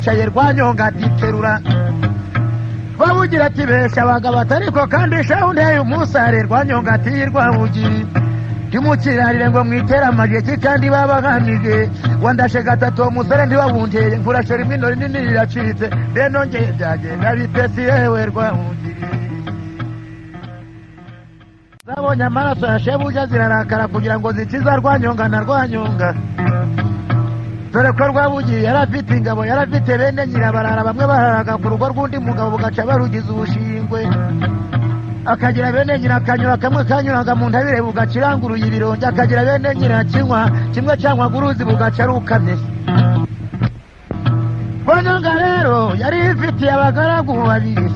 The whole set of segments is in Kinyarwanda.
Yicaye Rwanyonga ati: "Terura." Rwabugira ati: "Besha abagabo atariko kandi shahu nteye umusare." Rwanyonga ati: "Rwabugiri, ntimukirarire ngo mwitere amageki kandi babahamije. Wandashe gatatu, uwo musore ntiwawunteye, nkurashe rimwe ino rinini riracitse. Mbe nongeye byagenda bitesi yewe Rwabugiri?" Zabonye amaraso ya shebuja zirarakara kugira ngo zikiza Rwanyonga na Rwanyonga, dore ko Rwabugiri yari afite ingabo, yari afite bene nyirabarara bamwe bararaga ku rugo rw'undi mugabo bugaca barugize ubushingwe, akagira bene nyina akanyura kamwe kanyuraga mu ntabire bugaca iranguruye ibironge, akagira bene nyina kinywa kimwe cyanywaga uruzi bugaca rukamye. Rwanyonga rero yari ifitiye abagaragu babiri.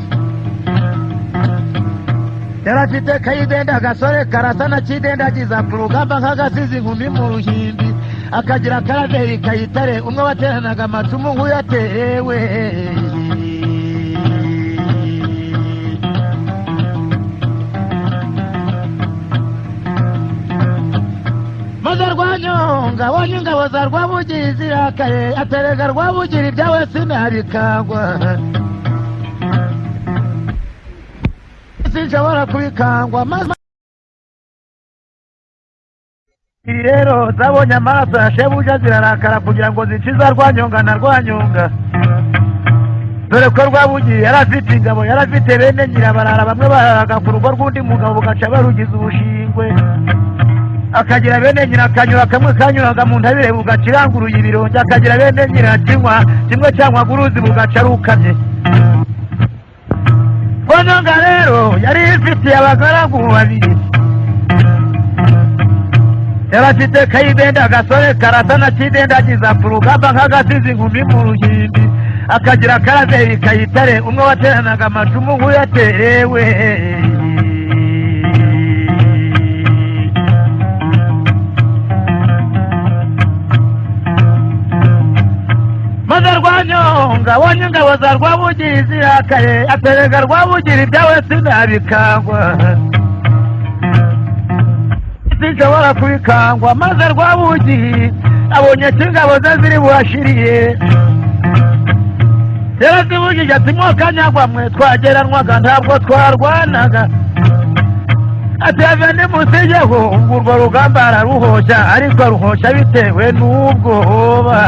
Yari afite Kayidenda, agasore karasa na kidendagiza ku rugamba nk'agasize inkumi mu ruhimbi, akagira Karaveri Kayitare, umwe wateranaga amacumu nk'uyaterewe. Maze Rwanyonga abonye ingabo za Rwabugiri zirakaye, aterega: "Rwabugiri, ibyawe sinabikangwa, sinshobora kubikangwa." Maze rero zabonye amaraso ya shebuja zirarakara kugira ngo zikiza Rwanyonga na Rwanyonga, dore ko Rwabugiri yari afite ingabo, yari afite bene nyirabarara bamwe bararaga ku rugo rw'undi mugabo bugaca barugize ubushingwe, akagira bene nyina akanyura kamwe kanyuraga mu ntabire bugaca iranguruye ibironge, akagira bene nyina kinywa kimwe cyanywaga uruzi bugaca rukamye. Rwanyonga rero yari ifitiye abagaragu babiri. Yari afite Kayidenda, agasore karasa na kidendagiza ku rugamba nk'agasize inkumi mu ruhimbi, akagira Karaveri Kayitare, umwe wateranaga amacumu nk'uyaterewe. Maze Rwanyonga abonye ingabo za Rwabugiri zirakaye, aterega: "Rwabugiri, ibyawe sinabikangwa, sinshobora kubikangwa." Maze Rwabugiri abonye ko ingabo ze ziri buhashiriye, yarazibujije ati: "Mwokanyagwa mwe, twageranwaga ntabwo twarwanaga." Ati: "Have, nimusigeho." Ubwo urwo rugamba araruhosha, ariko aruhosha bitewe n'ubwoba.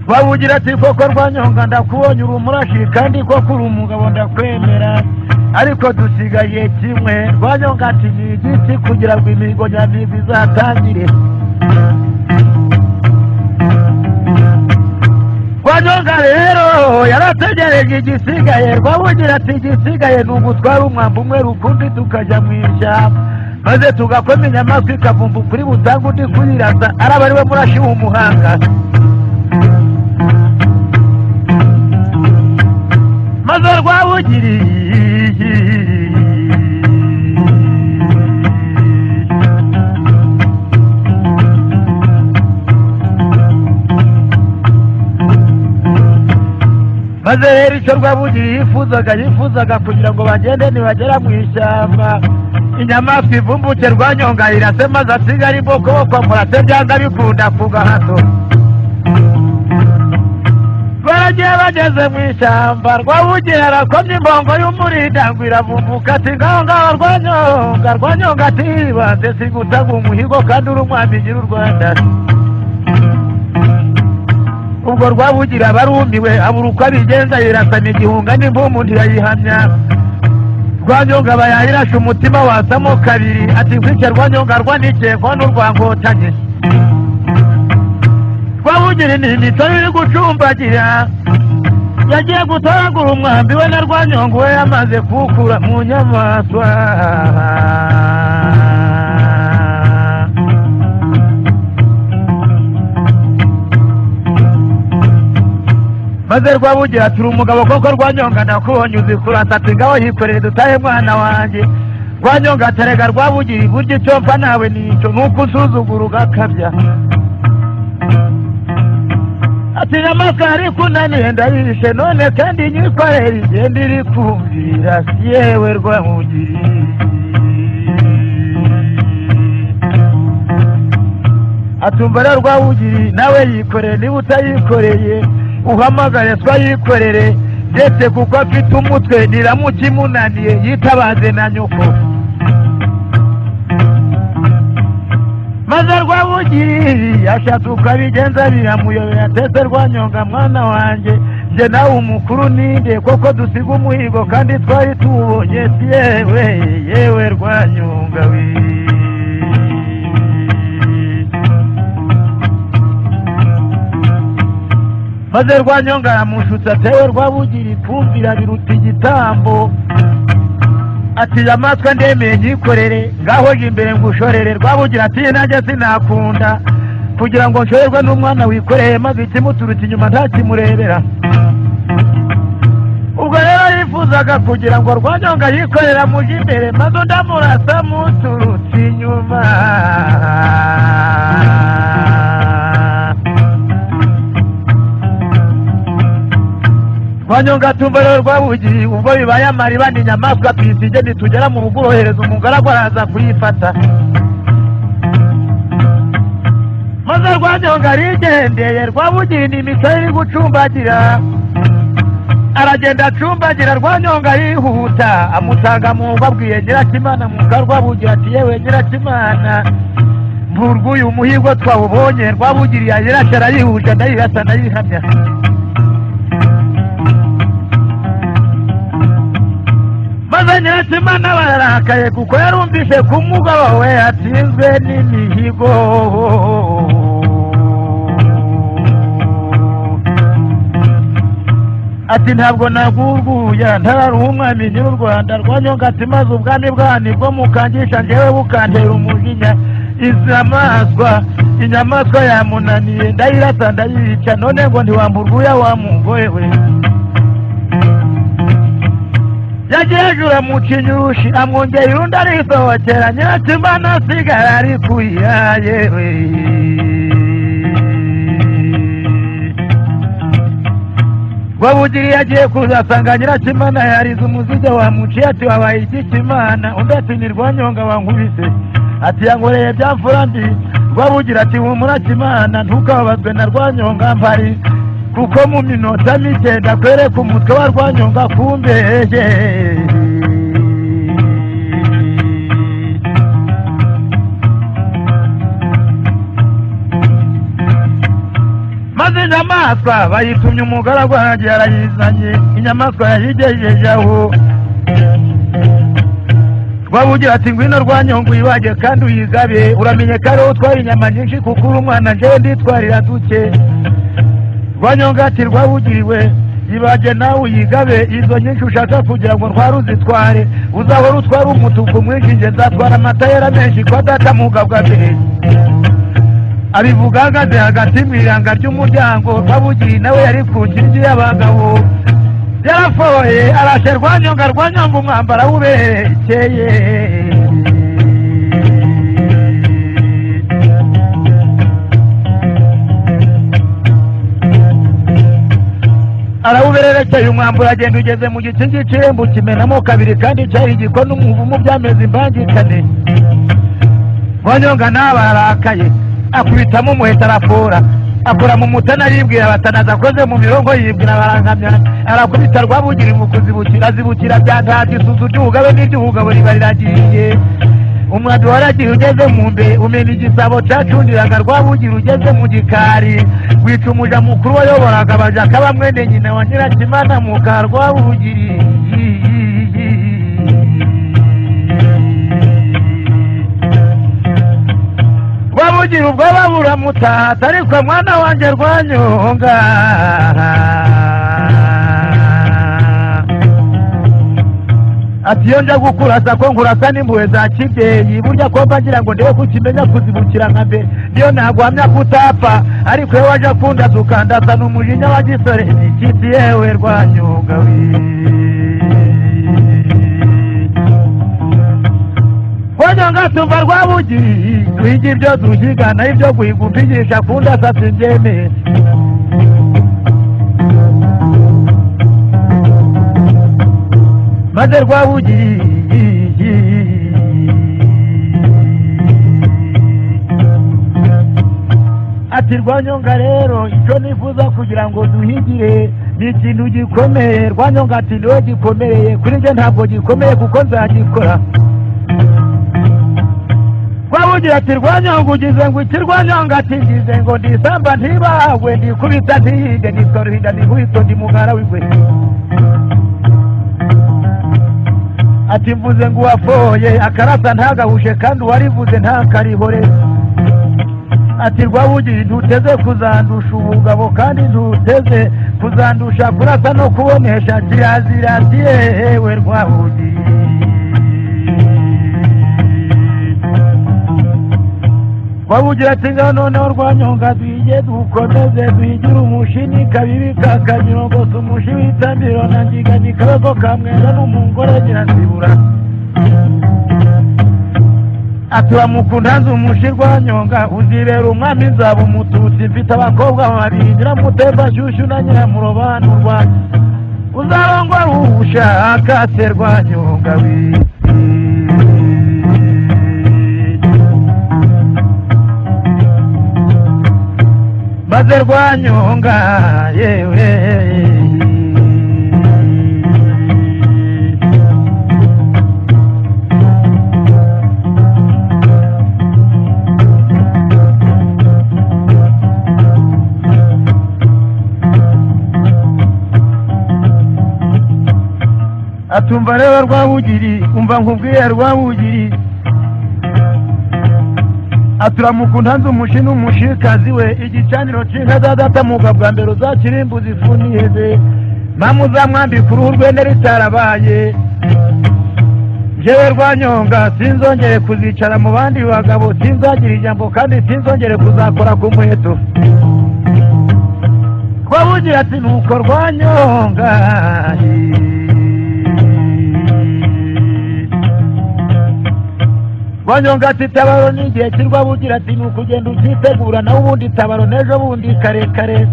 Rwabugira ati: "Koko Rwanyonga, ndakubonye uri umurashi, kandi koko uri umugabo, ndakwemera, ariko dusigaye kimwe." Rwanyonga ati: "Ni igiti kugira ngo imihigo nyamihigo izatangire." Rwanyonga rero yarategereje igisigaye. Rwabugira ati: "Igisigaye ni ugutwara umwambi umwe rukumbi, tukajya mu ishyamba, maze tugakoma inyamaswa ikavumba ukuri butanga undi kuyirasa, araba ari we murashi w'umuhanga." Maze Rwabugiri maze rero icyo Rwabugiri yifuzaga kugira ngo bagende, nibagera mu ishyamba inyamaswa ivumbuke, Rwanyonga irase, maze asigare imbokoboko murase byanga bikunda ku gahato. Baragiye, bageze mu ishyamba, Rwabugira arakomye, imbongo y'umurinda ngo iravumbuka, ati: "Ngaho ngaho, Rwanyonga." Rwanyonga ati: "Banze sigutaga umuhigo kandi uri umwami gira u Rwanda." Ubwo Rwabugira barumiwe, abura uko abigenza, yirasana igihunga n'impumu ntiyayihamya. Rwanyonga aba yayirashe, umutima wasamo kabiri, ati: "Nkwice Rwanyonga rwanikekwa n'urwa Nkotanyi." Rwabugira ni imico iri gucumbagira, yagiye gutoragura umwambi we na Rwanyonga we yamaze kuwukura mu nyamaswa. Maze Rwabugira turi umugabo koko, Rwanyonga, ndakubonye uzi kurasa. Ati: "Ngaho yikorere dutahe, mwana wanjye." Rwanyonga atarega: "Rwabugira, burya icyo mpfa nawe nicyo nuko usuzugura ugakabya." Ati inyamaswa yari kunaniye ndayishe, none kandi nyikorera igenda iri kumvira, si yewe Rwabugiri. Atumva rero Rwabugiri nawe yikoreye, niba utayikoreye uhamagare twayikorere, ndetse kuko afite umutwe niramuka imunaniye yitabaze na nyoko. Maze Rwabugiri yashatse uko abigenza biramuyobera, ndetse Rwanyonga mwana wanjye njye nawe umukuru ninde koko dusiga umuhigo kandi twari tuwubonye, si yewe yewe Rwanyonga we. Maze Rwanyonga aramushutsa atewe Rwabugiri kumvira biruta igitambo. Ati inyamaswa ndemeye nyikorere, ngaho jya imbere ngushorere. Rwabugira ati nanjye sinakunda kugira ngo nshorerwe n'umwana wikoreye, maze ikimuturutse inyuma ntakimurebera. Ubwo rero yifuzaga kugira ngo Rwanyonga yikorera mujye imbere, maze undi amurasa muturutse inyuma. Rwanyonga tumva rero Rwabugiri ubwo bibaye amariba ni inyamaswa tuyisige, nitugera mu rugo urohereza umugaragu araza kuyifata. Maze Rwanyonga arigendeye, Rwabugiri ni imico iri gucumbagira, aragenda acumbagira. Rwanyonga yihuta amusanga mu ngo, abwiye Nyirakimana muka Rwabugira ati yewe Nyirakimana, mvurwa uyu muhigo twawubonye. Rwabugiri yayirashe arayihuje, ndayirasa ndayihamya. Maze Nyirakimana bararakaye kuko yarumvise ku mugabo we atsinzwe n'imihigo. Ati ntabwo nagurguya ntararuha umwami nyiri u Rwanda. Rwanyonga ati maze ubwami bwanyu bwo mukangisha njyewe bukantera umujinya, inyamaswa inyamaswa yamunaniye ndayirasa ndayica, none ngo ntiwamburguya wa mugore we. Yagiye ajura mu kinyushi amwongera undi arisohokera, Nyirakimana asigara ari kurira yewe. Rwabugiri yagiye kuza asanga Nyirakimana yarize umuzigo wamuciye, ati wabaye iki Kimana? Undi ati ni Rwanyonga wankubise, ati yankoreye bya mfura mbi. Rwabugira ati humura Kimana, ntukababazwe na Rwanyonga mpari, kuko mu minota mike ndakwereka umutwe wa Rwanyonga kumbehe. Maze inyamaswa bayitumye umugaragu wanjye yarayizanye, inyamaswa yayigejeje aho. Rwabugira ati ngwino Rwanyonga uyibage kandi uyigabe, uramenye ko ariwo utwara inyama nyinshi kuko uri umwana, njyewe nditwarira duke. Rwanyonga ati Rwabugiriwe ibage nawe uyigabe, izo nyinshi ushaka kugira ngo ntware uzitware, uzahora utwara umutuku mwinshi, njye nzatwara amata yera menshi kwa data mugabwa mbere. Abivuga ahagaze hagati mu iranga ry'umuryango. Rwabugiri nawe yari ku nkingi y'abagabo, yarafoye arashe Rwanyonga. Rwanyonga umwambaro awuberekeye. Arawubererekeye umwambaro uragenda ugeze mu gikingi cy'irembo kimenamo kabiri, kandi cyari igikona umuvumu byameze imbangikane. Rwanyonga nawe ararakaye akubitamo umuheto arafora, akora mu mutana aribwira batanaza akoze mu mirongo yibwira barankamya, arakubita Rwabugiri mu kuzibukira azibukira bya ntabyo isuzu ry'ubugabe n'iry'ubugabo riba riragiye. Umwambi waragiye ugeze mu mbe umena igisabo cacundiraga Rwabugiri ugeze mu gikari, wica umuja mukuru wayoboraga abaja akaba mwene nyina wa Nyirakimana muka Rwabugiri. Rwabugira ubwoba buramutata, ariko mwana wanjye Rwanyonga ati iyo nja gukurasa ko nkurasa n'impuhwe za kibyeyi, burya ko mba ngira ngo ndebe ko ukimenya kuzibukira nka mbere, niyo naguhamya ko utapfa, ariko iyo waje kundaza ukandasa n'umujinya wa gisore kiti yewe Rwanyonga we. Rwanyonga tumva Rwabugiri duhiga ibyo duhigana, ibyo guhiga umpigisha kundasa simbyemeye. Maze Rwabugiri ati Rwanyonga rero icyo nifuza kugira ngo duhigire ni ikintu gikomeye. Rwanyonga ati niwe gikomereye, kuri njye ntabwo gikomeye kuko nzagikora. Rwabugira ati Rwanyonga ugize ngo iki? Rwanyonga ati ngize ngo ndisamba ntibagwe, ndikubita ntiyige, nitwa Ruhinda ndikubito ndi mugara w'ingwe. Ati mvuze ngo uwafoye akarasa ntagahushe kandi uwarivuze ntakarihore. Ati Rwabugiri ntuteze kuzandusha ubugabo kandi ntuteze kuzandusha kurasa no kubonesha, kirazira ati yewe Rwabugiri. Rwabugira ati ngaho noneho Rwanyonga duhige dukomeze duhigire umushini kabibi kakamirongosa umushi w'itambiro na ngigani kabego kamwenda n'umugore Nyiransibura. Ati uramukunda nzi umushi Rwanyonga, uzibera umwami nzaba umututsi, mfite abakobwa babiri Nyiramutemba Shyushyu na Nyiramurobanurwa, uzarongora ushaka se Rwanyonga wi. Maze Rwanyonga yewe atumva rero Rwabugiri, umva nkubwiye Rwabugiri, aturamukunda nzi umushi n'umushikazi we, igicaniro c'inka za data muga bwa mbere uzakirimbuza ifuniheze, mama uzamwambika uruhu rwene ritarabaye. Njyewe Rwanyonga sinzongere kuzicara mu bandi bagabo, sinzagira ijambo kandi sinzongere kuzakora ku muheto. Rwabugira ati nuko Rwanyonga. Rwanyonga ati tabaro ni igihe cy'Rwabugira ati ni ukugenda ukitegura nawe ubundi tabaro n'ejo bundi karekare.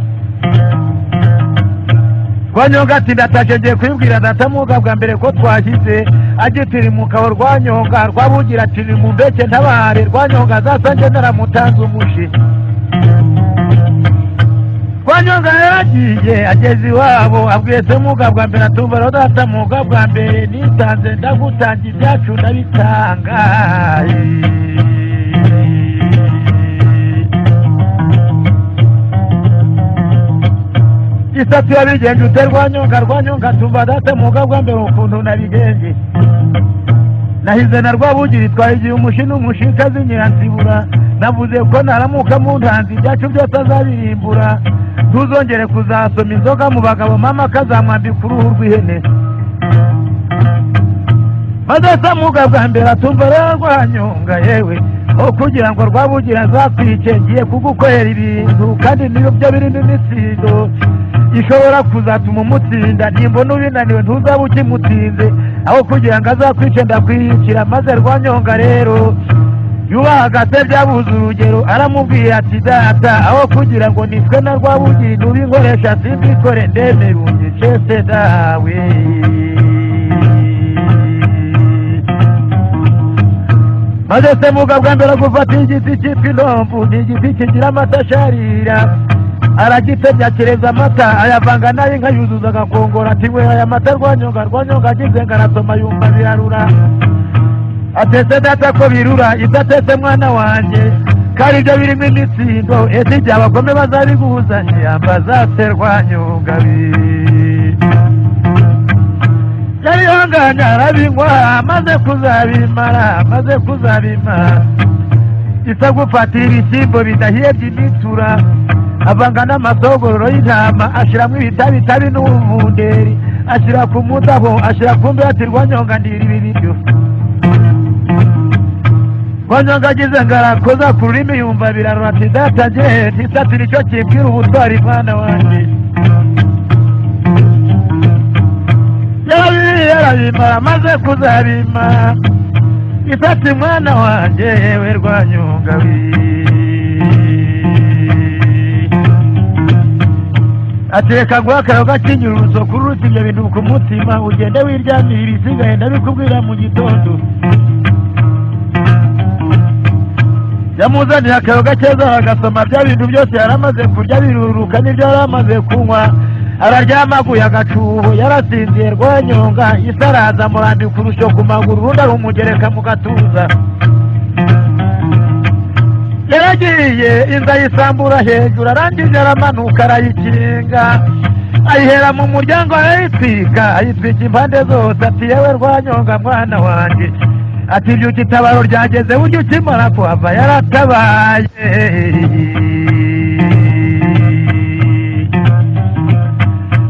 Rwanyonga ati ndatashe ngiye kubibwira data muga bwa mbere ko twashyize agitirimuka aho. Rwanyonga Rwabugira ati nimumbeke ntabare, Rwanyonga azasange naramutanze umushi. Rwanyonga yaragiye ageze iwabo abwiye se muga bwa mbere atumva rero data muga bwa mbere nitanze ndagutanga ibyacu ndabitanga. Isatu yabigenje ute Rwanyonga? Rwanyonga tumva data muga bwa mbere ukuntu nabigenje, nahize na Rwabugiri twahigiye umushi n'umushikazi Nyiransibura, navuze ko naramuka mu ntanzi ibyacu byose azabirimbura, ntuzongere kuzasoma inzoga mu bagabo, mama kazamwambika uruhu rw'ihene. Maze se muga bwa mbere atumva rero Rwanyonga yewe, aho kugira ngo Rwabugira azakwice ngiye kugukorera ibintu kandi niyo byo birimo imitsindo ishobora kuzatuma umutsinda, nimbona ubinaniwe ntuzaba ukimutsinze, aho kugira ngo azakwice ndakwiyicira. Maze Rwanyonga rero yubahaga se byabuze urugero, aramubwira ati data aho kugira ngo nitwe na Rwabugiri ntubinkoresha simbikore ndemera unyice se dawe. Maze se muga bwa mbere gufata igiti cyitwa intomvu, ni igiti kigira amata asharira, aragitemya akereza amata ayavanga n'ay'inka yuzuza agakongora ati we aya mata Rwanyonga. Rwanyonga agize ngo arasoma yumva birarura, atese data ko birura, idatese mwana wanjye kandi ibyo birimo imitsindo, ese igihe abagome bazabiguza ntiyambaza se Rwanyonga bi. Yarihanganye arabinywa amaze kuzabimara, amaze kuzabimara isa gufatira ibishyimbo bidahiye by'imitura, avanga n'amasogororo y'intama, ashyiramo ibitabitabi n'ubuvunderi, ashyira ku mudaho, ashyira ku mbeho ati Rwanyonga ndira ibi biryo. Rwanyonga agize ngo arakoza ku rurimi yumva birarura ati data ngehe ntisatire icyo kimbwira ubutwari mwana wanjye. Yarabiriye arabimara, amaze kuzabimara ifata mwana wanjye yewe Rwanyonga wi. Ateka nguha akayoga k'inyurutso kururuta ibyo bintu ku mutima, ugende wiryamire, ibisigaye ndabikubwira mu gitondo. Yamuzaniye akayoga keza agasoma, bya bintu byose yaramaze kurya biruruka n'ibyo yaramaze kunywa, araryamaguye agacuho, yarasinziye. Rwanyonga isaraza amurambika urusyo ku maguru, urundi arumugereka mu gatuza. Yaragiye inzu ayisambura hejuru, arangije aramanuka arayikinga, ayihera mu muryango arayitwika, ayitwika impande zose. Ati yewe Rwanyonga mwana wanjye, ati byuka, itabaro ryageze. Burya ukimara kuhava yaratabaye.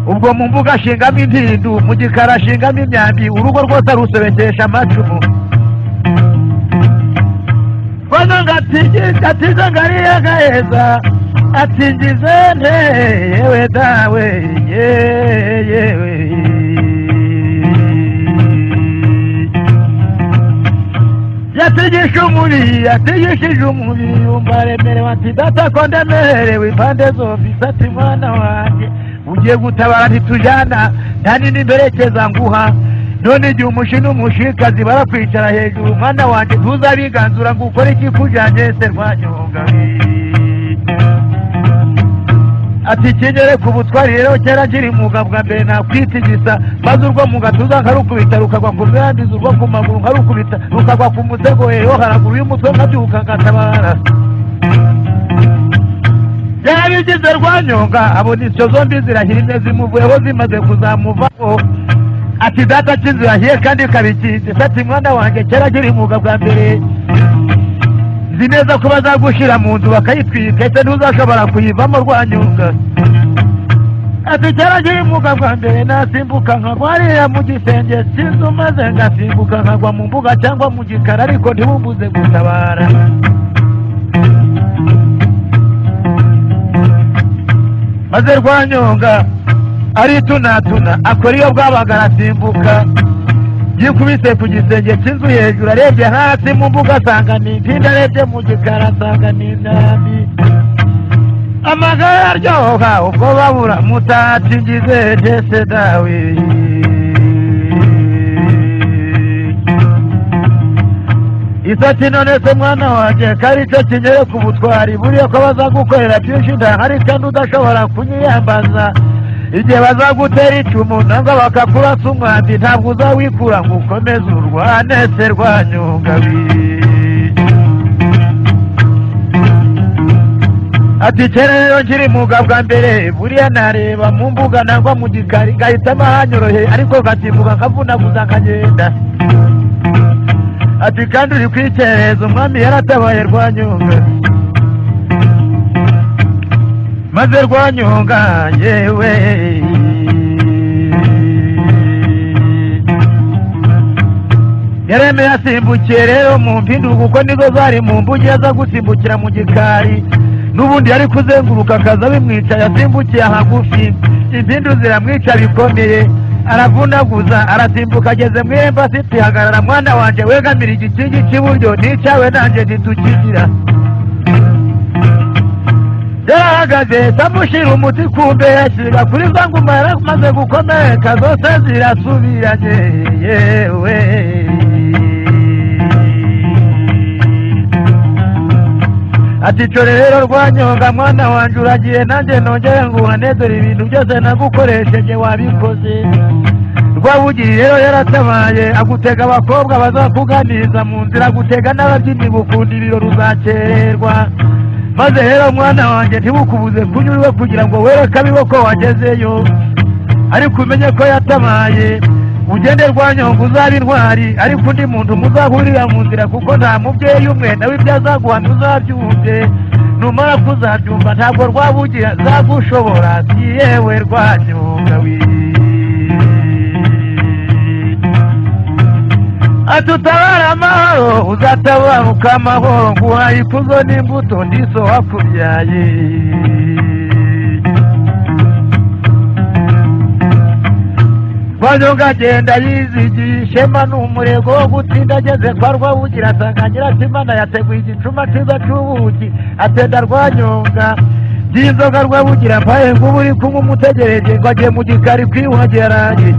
Ubwo mu mbuga ashingamo intindu, mu gikari ashingamo imyambi, urugo rwose arusobekesha amacumu. Rwanyonga atize ngariye gaheza, ati ngize nte yewe dawe yewe. Yatigishije umubiri, yatigishije umubiri, yumva aremerewe. Ati data ko ndemerewe impande zombi. Ati mwana wanjye, ugiye gutabara ntitujyana, nta nini mperekeza nguha. None igihe umushi n'umushikazi barakwicara hejuru, mwana wanjye, ntuzabiganzura ngo ukore ikikujyanye se. Rwanyonga ati kinyere ku butwari rero, kera nkiri muga bwa mbere nakwitigisa, maze urwo mu gatuza nkarukubita rukagwa ku mirambizi, urwo ku maguru nkarukubita rukagwa ku musego yo haraguru y'umutwe, nkabyuka ngatabara. Yarabigize Rwanyonga, abona isyo zombi zirahirimye zimuvuyeho zimaze kuzamuvaho. Ati data cy'inzu yahiye kandi ikabikinze. Ati mwana wanjye, kera nkiri muga bwa mbere nzi neza ko bazagushyira mu nzu bakayitwika, ese ntuzashobora kuyivamo? Rwanyonga ati kera nkiri muga bwa mbere nasimbuka nkagwa hariya mu gisenge cy'inzu, maze ngasimbuka nkagwa mu mbuga cyangwa mu gikari, ariko ntibumbuze gutabara. Maze Rwanyonga aritunatuna, akora iyo bwabaga, arasimbuka, yikubise ku gisenge cy'inzu hejuru, arebye hasi mu mbuga asanga ni impinda, arebye mu gikari asanga ni imyambi. Amagara aryoha ubwo babura mutatingize ndetse dawe. Isati none se mwana wanjye, ko ari cyo kinyere ku butwari, buriya ko bazagukorera byinshi ntahari kandi udashobora kunyiyambaza, igihe bazagutera icumu nangwa bakakurasa umwambi, ntabwo uzawikura ngo ukomeze urwane se? Rwanyonga ati kera rero nkiri muga bwa mbere, buriya nareba mu mbuga nangwa mu gikari ngahitamo ahanyoroheye, ariko ngasimbuka nkavunaguza nkagenda. Ati kandi uri kwikereza, umwami yaratabaye. Rwanyonga maze Rwanyonga yewe yaremeye, asimbukiye rero mu mpindu kuko nizo zari mu mbuga, aza gusimbukira mu gikari n'ubundi yari kuzenguruka akaza bimwica. Yasimbukiye hagufi, impindu ziramwica bikomeye, aravunaguza, arasimbuka, ageze mu irembo ati hagarara mwana wanjye, wegamira igikingi cy'iburyo n'icyawe nanjye ntitukigira. Yarahagaze amushyira umuti ku mbe, yashyira kuri za nguma yaramaze gukomereka zose zirasubiranye yewe. Ati cyo rero Rwanyonga mwana wanjye, uragiye nanjye nongere nguhane, dore ibintu byose nagukoresheje wabikoze. Rwabugiri rero yaratabaye, agutega abakobwa bazakuganiriza mu nzira, agutega n'ababyinnyi gukunda ibirori, uzakererwa. Maze rero mwana wanjye, ntibukubuze kunyura iwe kugira ngo wereke abibo ko wagezeyo, ariko umenye ko yatabaye. Ugende Rwanyonga, uzaba intwari, ariko undi muntu muzahurira mu nzira, kuko nta mubyeyi umwe nawe ibyo azaguha ntuzabyumve, numara kuzabyumva ntabwo Rwabugira azagushobora. Si yewe Rwanyonga wi atutabara amahoro, uzatabaruka amahoro, nguhaye ikuzo n'imbuto ndiso wakubyaye. Rwanyonga agenda yizigiye ishema n'umurego wo gutsinda. Ageze kwa Rwabugira asanga Nyiratimana yateguye igicuma cyiza cy'ubuki, atenda Rwanyonga. By'inzoga Rwabugira mpaye ngo uba uri kumwe umutegereje ngo agiye mu gikari kwiyuhagira arangiye.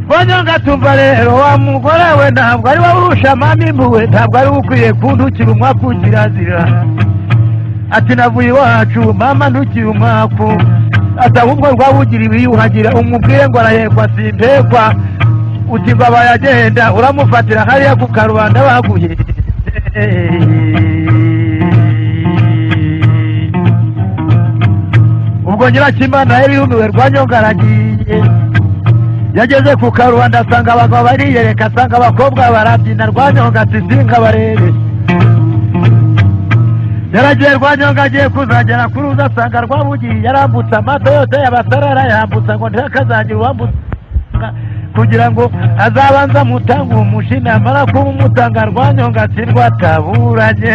Rwanyonga tumva rero wa mugore we, ntabwo ari wowe urusha mama impuhwe, ntabwo ari we ukwiye kuntukira umwaku, kirazira. Ati navuye iwacu mama ntukire umwaku. Ati ahubwo Rwabugira wiyuhagira umubwire ngo arahekwa simpekwa. Uti ngo abaye agenda uramufatira hariya ku karubanda baguye. Ubwo Nyirakimana yari yumiwe, Rwanyonga aragiye. Yageze ku karubanda asanga abagabo bariyereka, asanga abakobwa barabyina. Rwanyonga ati sinkabarebe. Yaragiye Rwanyonga agiye kuzagera kuri uza asanga Rwabugiye yarambutse amato yose y'abasare, arayambutsa ngo ntihakazagira uwambutsa, kugira ngo azabanze amutange umushina, amara kuba umutanga Rwanyonga atsindwa ataburanye.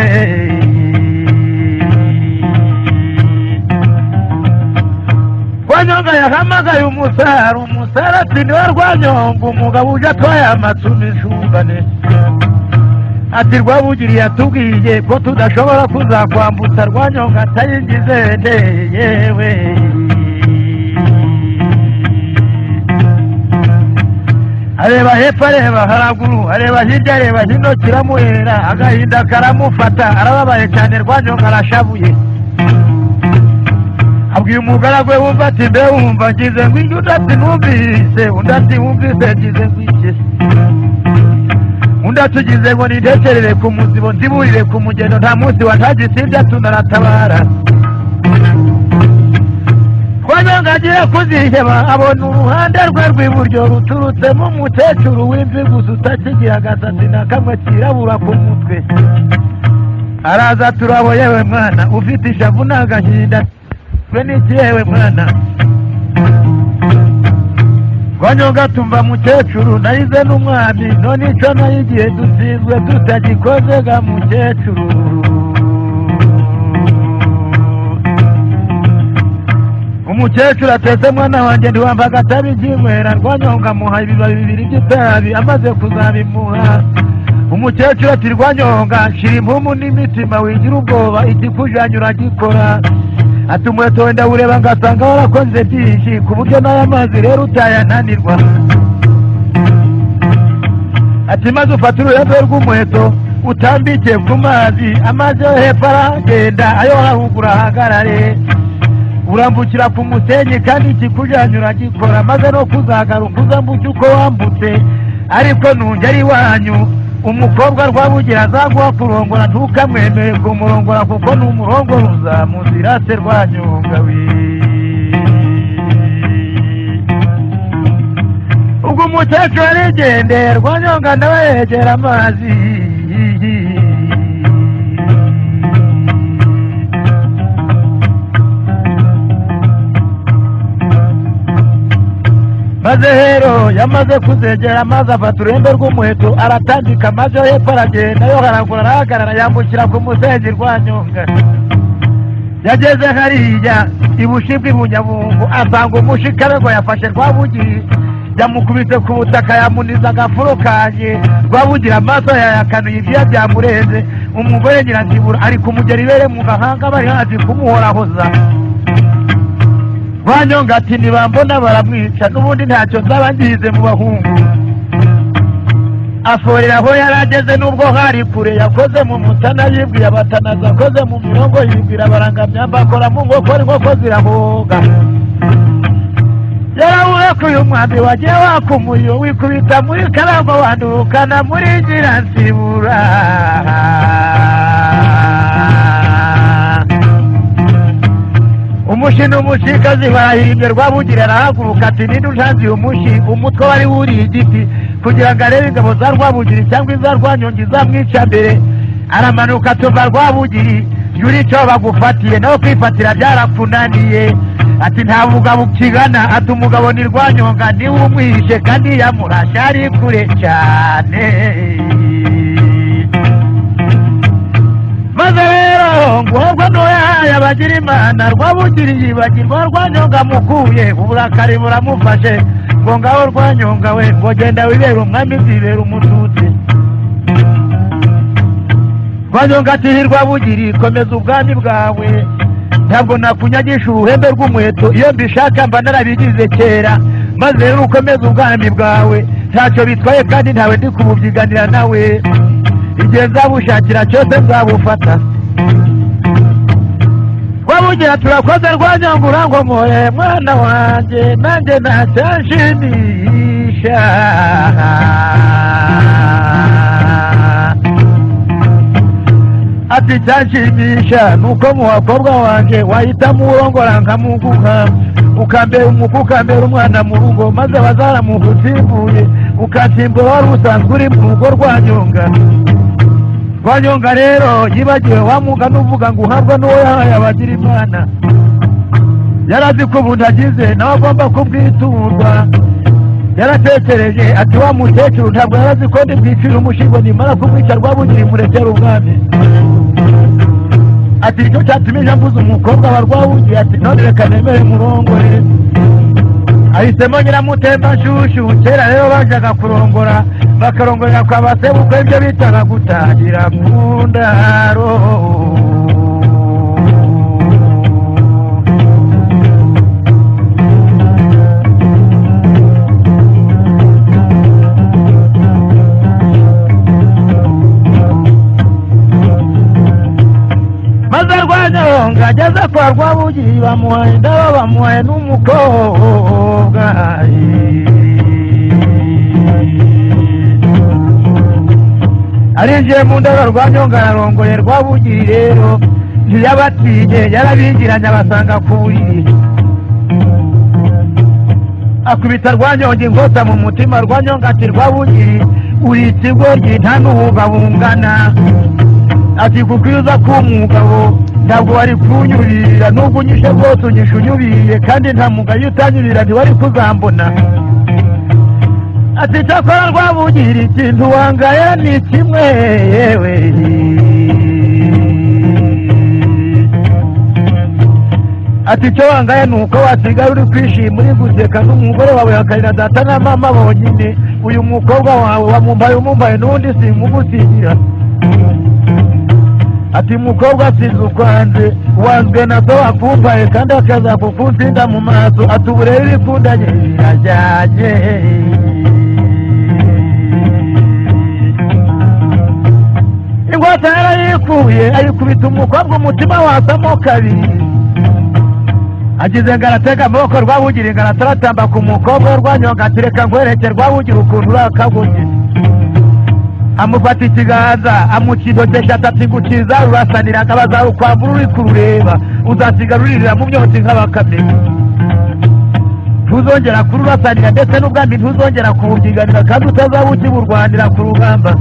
Rwanyonga yahamagaye umusare, umusare ati niwe Rwanyonga umugabo uje atwaye amatsumi inshumbane. Ati Rwabugiri yatubwiye ko tudashobora kuzakwambutsa. Rwanyonga atayingize nde yewe. Areba hepfo, areba haraguru, areba hirya, areba hino, kiramuhera, agahinda karamufata, arababaye cyane. Rwanyonga arashavuye, abwiye umugaragu we wumva ati mbe wumva ngize ngo ijye, undi ati numvise, undi ati wumvise ngize ngo iki, undi atugize ngo nintekerere ku muzibo nziburire ku mugendo, nta munsi wa ntagisibya tunaratabara. Rwanyonga agiye kuziheba abona uruhande rwe rw'iburyo ruturutsemo umukecuru w'imvi gusa utakigira agasatsi na kamwe kirabura ku mutwe. Araza turabo, yewe mwana ufite ishavu n'agahinda twe n'iki yewe mwana? Rwanyonga tumva mukecuru nayize n'umwami, none icyo nayo igihe dutsinzwe tutagikoze ga mukecuru. Umukecuru atetse mwana wanjye ntiwamva agatabi ry'inywera. Rwanyonga amuha ibibabi bibiri by'itabi, amaze kuzabimuha umukecuru ati Rwanyonga shira impumu n'imitima wigira ubwoba, ikikujanye uragikora. Ati umuheto wenda ureba ngasanga warakoze byinshi ku buryo n'aya mazi rero utayananirwa. Ati maze ufate uruhembe rw'umuheto utambike ku mazi, amazi yo hepfo aragenda ayo haruguru ahagarare, urambukira ku musenyi kandi ikikujanye uragikora, maze no kuzagaruka uzambuke uko wambutse. Ariko nungera iwanyu umukobwa Rwabugira azaguha kurongora, ntukamwemere kumurongora kuko numurongora uzamuzira se. Rwanyonga we, ubwo umukecuru arigendeye, Rwanyonga nawe yegera amazi. Maze rero yamaze kuzegera amazi afata uruhembe rw'umuheto aratambika, maze yo hepfo aragenda yo haraguru arahagarara, yambukira ku musenyi. Rwanyonga yageze hariya ibushi bw'ibunyabungu asanga umushikawe ngo yafashe Rwabugiri yamukubise ku butaka yamuniza agafuro kanye. Rwabugira amaso yayakanuye ibyuya byamurenze. Umugore Nyiransibura ari kumugera ibere mu gahanga bari hafi kumuhorahoza. Rwanyonga ati ntibambona baramwica n'ubundi ntacyo nzaba ngize mu bahungu. Aforera aho yari ageze n'ubwo hari kure, yakoze mu mutana yibwira abatanazi, akoze mu mirongo yibwira abarangamyamba, akora mu nkokora inkoko zirahoga. Yarawurekuye umwambi wagiye waka umuriro wikubita muri Karagwa wandukana muri Nyiransibura. Umushi n'umushikazi barahimbye. Rwabugira arahaguruka ati ninde untanze uyu mushi? Umutwe wari wuriye igiti kugira ngo arebe ingabo za Rwabugiri cyangwa iza Rwanyonga izamwica mbere. Aramanuka tuva Rwabugiri yuri icyo bagufatiye nawe kwifatira byarakunaniye. Ati nta mugabo ukigana, ati umugabo ni Rwanyonga niwe umwishe kandi yamurashe ari kure cyane. Maze rero nguhabwa ntoya bagira imana, Rwabugiri yibagirwa Rwanyonga mukuye, uburakari buramufashe ngo ngaho Rwanyonga we ngo genda wibere umwami zibera umututsi. Rwanyonga ati: "Rwabugiri, komeza ubwami bwawe, ntabwo nakunyagisha uruhembe rw'umuheto. Iyo mbishaka mba narabigize kera. Maze rero ukomeze ubwami bwawe, ntacyo bitwaye, kandi ntawe ndi kububyiganira nawe. Igihe nzabushakira cyose nzabufata." Rwabugira: "Turakoze Rwanyonga, urangomoye mwana wanjye, nanjye ntacyanshimisha." Ati: "Icyanshimisha ni uko mu bakobwa wanjye wahitamo urongora nkamuguha, ukambera umukwe, ukambera umwana mu rugo, maze bazaramuka usimbuye, ukansimbura wari usanzwe uri mu rugo Rwanyonga." Rwanyonga rero yibagiwe wa mugani uvuga ngo uhabwa n'uwo yahaye abagira Imana. Yarazi ko ubundi agize nawe agomba kubwiturwa. Yaratekereje ati: "Wa mukecuru ntabwo yarazi ko ndi bwicire umushingo, nimara kumwica Rwabugiri murekera ubwami." Ati: "Icyo cyatumije mbuze umukobwa wa Rwabugiri." Ati: "None reka nemere murongore." Ahisemo Nyiramutemba Nshyushyu. Kera rero bajyaga kurongora, bakarongorera kwa basebukwe, ibyo bitaga gutangira mu ndaro. Maze Rwanyonga ageze kwa Rwabugiri, bamuhaye indabo, bamuhaye n'umukobwa. Arinjiye mu ndabo, Rwanyonga ararongoye. Rwabugiri rero ntiyabatinye, yarabingiranye, abasanga ku buriri, akubita Rwanyonga inkota mu mutima. Rwanyonga ati: "Rwabugiri, uri ikigoryi, nta n'uwuga bungana." Ati: "Kuko iyo uza kuba umugabo ntabwo wari kunyurira, nubwo unyishe rwose unyishe unyubiriye, kandi nta mugayo, iyo utanyurira ntiwari kuzambona." Ati: "Cyakora Rwabugira, ikintu wangaye ni kimwe yewe." Ati: "Icyo wangaye ni uko wasigara uri kwishima, uri guseka n'umugore wawe, akarira data na mama bonyine. Uyu mukobwa wawe wamumbaye umumbaye, n'ubundi simugusigira." Ati: "Mukobwa sinzi ukwanze, wanzwe na so wakumbaye, kandi akaza kukunsinda mu maso." Ati: "Ubu rero ibikundanye birajyanye." Ingwate yarayikuye, ayikubita umukobwa, umutima wasamo kabiri. Agize ngo aratega amaboko, Rwabugira ngo arataratamba ku mukobwa. Rwanyonga ati: "Reka nkwereke Rwabugira ukuntu urakaguye." Amufata ikiganza, amuca intoki eshatu, ati: "Gukiza rurasanira, abazarukwambura uri kurureba, uzasigara uririra mu myotsi nk'abakame. Ntuzongera kururasanira, ndetse n'ubwami ntuzongera kububyiganira, kandi utazaba ukiburwanira ku rugamba."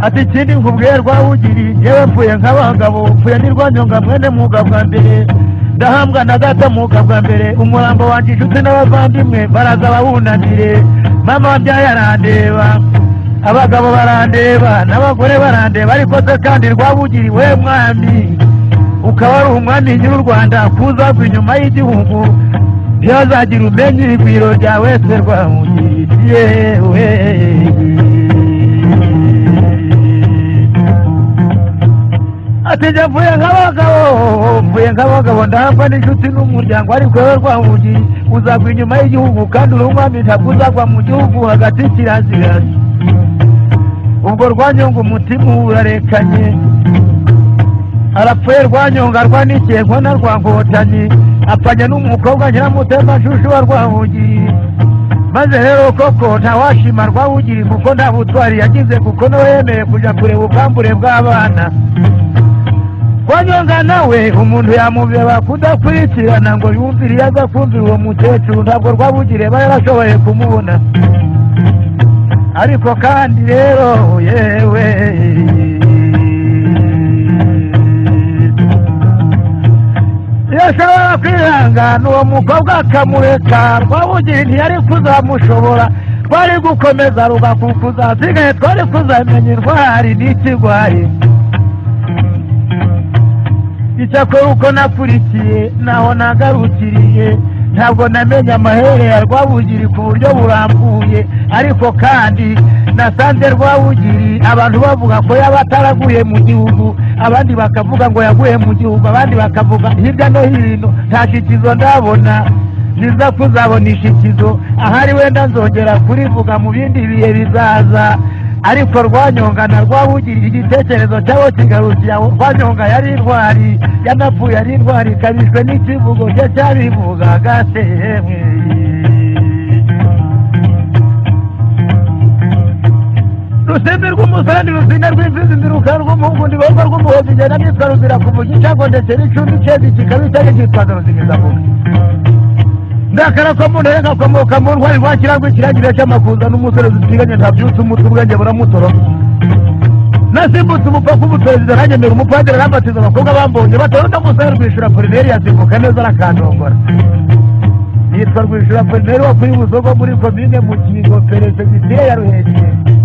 Ati: "Ikindi nkubwiye Rwabugiri, yewe mvuye nk'abangabo, mvuye ni Rwanyonga mwene Muga bwa mbere, ndahambwa na data Muga bwa mbere. Umurambo wanjye inshuti n'abavandimwe baraza bawunamire. Mama wabyaye arandeba, abagabo barandeba, n'abagore barandeba. Ariko se kandi Rwabugiri, we mwami, ukaba ari umwami nyiri u Rwanda, kuzagwa inyuma y'igihugu, ntihazagira umenya igwiro ryawe se Rwabugiri yewe?" Ati: "Njye mvuye nk'abagabo, mvuye nk'abagabo, ndahambwa n'inshuti n'umuryango. Ariko wowe Rwabugiri uzagwa inyuma y'igihugu, kandi uri umwami, ntabwo uzagwa mu gihugu hagati, kirazira." Ubwo Rwanyonga umutima urarekanye, arapfuye. Rwanyonga rwanikiye nkona rwa Nkotanyi, apfanye n'umukobwa Nyiramutemba Nshushu wa Rwabugiri. Maze rero koko ntawashima Rwabugiri, kuko nta butwari yagize, kuko nawe yemeye kujya kureba ubwambure bw'abana. Rwanyonga nawe umuntu yamubeba kudakurikirana ngo yumvire. Iyo aza kumvira uwo mukecuru, ntabwo Rwabugiri aba yarashoboye kumubona. Ariko kandi rero yewe, iyo ashobora kwihangana uwo mukobwa akamureka, Rwabugiri ntiyari kuzamushobora, twari gukomeza rugakukuza, asigaye twari kuzamenya intwari n'ikigwari. Icyakora uko nakurikiye naho nagarukiriye, Ntabwo namenye amahere ya Rwabugiri ku buryo burambuye, ariko kandi nasanze Rwabugiri abantu bavuga ko yaba ataraguye mu gihugu, abandi bakavuga ngo yaguye mu gihugu, abandi bakavuga hirya no hino. Nta shikizo ndabona. Niza kuzabona ishikizo ahari, wenda nzongera kurivuga mu bindi bihe bizaza. Ariko Rwanyonga na Rwabugiri, igitekerezo cyabo kigarukiye aho. Rwanyonga yari intwari, yanapfuye ari intwari, ikabishwe n'ikivugo cye cyabivugaga se yemwe. Rusimbi rw'umusarani, rusina rw'imfizi, ndiruka rw'umuhungu, ndiborwa rw'umuhozi, ngenda nitwa Ruzira kuvuga icyago, ndetse n'icumbi cyezi kikaba itari cyitwaza ruzimizavuga. Ndakara ko mu ntare ngakomoka mu ntwari rwa Kirangwa, ikirangirire cy'amakuza n'umusore zitiganye, ntabyutse umutwe ubwenge buramutora. Nasimbutse umupaka w'ubuperezida, nanjye umupadiri arambatiza, abakobwa bambonye batora uno musore Rwishura Polineri, yasimbuka neza arakandongora. Yitwa Rwishura Polineri wo kuri Busogo muri komine Mukingo, perefegitire ya Ruhengeri.